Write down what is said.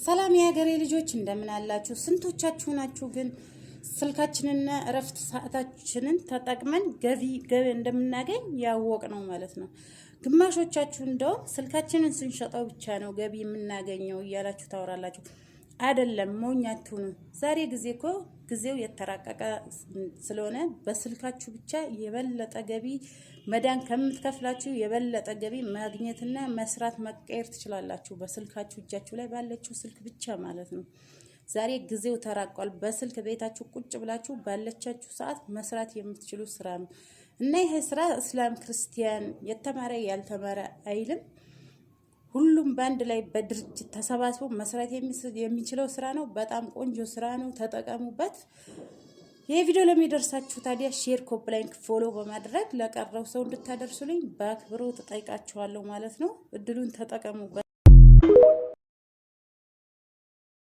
ሰላም የሀገሬ ልጆች እንደምን አላችሁ? ስንቶቻችሁ ናችሁ ግን ስልካችንና እረፍት ሰዓታችንን ተጠቅመን ገቢ ገቢ እንደምናገኝ ያወቅ ነው ማለት ነው። ግማሾቻችሁ እንደውም ስልካችንን ስንሸጠው ብቻ ነው ገቢ የምናገኘው እያላችሁ ታወራላችሁ። አይደለም፣ ሞኝ አትሁኑ። ዛሬ ጊዜ እኮ ጊዜው የተራቀቀ ስለሆነ በስልካችሁ ብቻ የበለጠ ገቢ መዳን ከምትከፍላችሁ የበለጠ ገቢ ማግኘትና መስራት መቀየር ትችላላችሁ። በስልካችሁ እጃችሁ ላይ ባለችው ስልክ ብቻ ማለት ነው። ዛሬ ጊዜው ተራቋል። በስልክ ቤታችሁ ቁጭ ብላችሁ ባለቻችሁ ሰዓት መስራት የምትችሉ ስራ ነው እና ይሄ ስራ እስላም ክርስቲያን፣ የተማረ ያልተማረ አይልም። ሁሉም በአንድ ላይ በድርጅት ተሰባስቦ መስራት የሚችለው ስራ ነው። በጣም ቆንጆ ስራ ነው። ተጠቀሙበት። ይህ ቪዲዮ ለሚደርሳችሁ ታዲያ share፣ copy link፣ follow በማድረግ ለቀረው ሰው እንድታደርሱልኝ በአክብሮት እጠይቃችኋለሁ ማለት ነው። እድሉን ተጠቀሙበት።